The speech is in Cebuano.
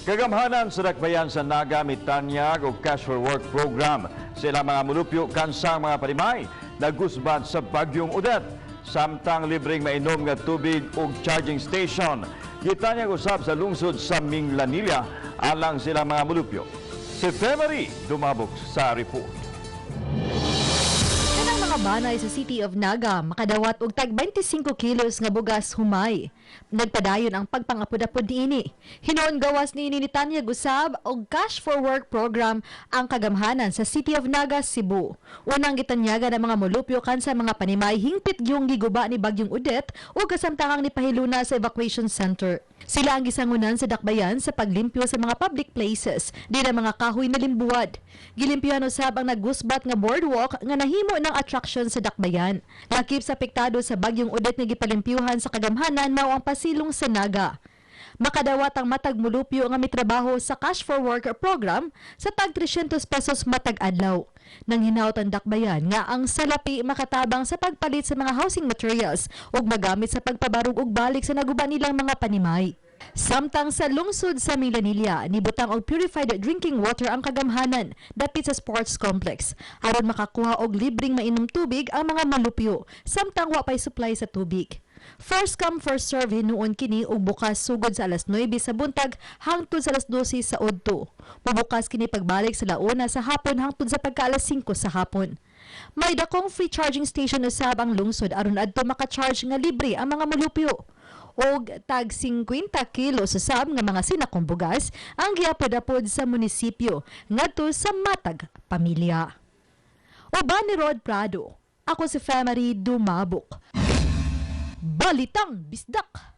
Kagamhanan sa dakbayan sa Naga mitanyag og Cash for Work program. Sila mga mulupyo kansang mga panimay nagusbat sa Bagyong Odette. Samtang libreng mainom nga tubig ug charging station. Gitanyag usab sa lungsod sa Minglanilla alang sila mga mulupyo. Si Femery Dumabok sa report. Kanang mga banay sa City of Naga makadawat og tag 25 kilos nga bugas humay. Nagpadayon ang pagpangapud-apod niini. Hinuon gawas niini nitanyag usab og Cash for Work program ang kagamhanan sa City of Naga, Cebu. Unang gitanyagan ang mga molupyo kan sa mga panimay hingpit gyung giguba ni Bagyong Odette ug kasamtangang nipahiluna sa evacuation center. Sila ang gisangunan sa dakbayan sa paglimpyo sa mga public places, di na mga kahoy na limbuwad. Gilimpyohan usab ang nagusbat nga boardwalk nga nahimo ng attraction sa dakbayan. Lakip sa apektado sa Bagyong Odette nga gipalimpyuhan sa kagamhanan mao ang pasilong sa Naga. Makadawat ang matag mulupyo nga mitrabaho sa Cash for Worker program sa tag 300 pesos matag adlaw. Nang hinaot ang dakbayan nga ang salapi makatabang sa pagpalit sa mga housing materials ug magamit sa pagpabarog og balik sa naguba nilang mga panimay. Samtang sa lungsod sa Minglanilla, nibutang og purified drinking water ang kagamhanan dapit sa sports complex aron makakuha og libreng mainom tubig ang mga malupyo samtang wa pay supply sa tubig. First come, first serve hinuon kini og bukas sugod sa alas 9 sa buntag hangtod sa alas 12 sa udto. Mubukas kini pagbalik sa launa sa hapon hangtod sa pagka alas 5 sa hapon. May dakong free charging station usab ang lungsod aron adto maka-charge nga libre ang mga mulupyo. Og tag 50 kilos usab nga mga sinakong bugas ang giapod-apod sa munisipyo ngadto sa matag pamilya. Uban ni Rod Prado, ako si Femary Dumabok. Balitang Bisdak!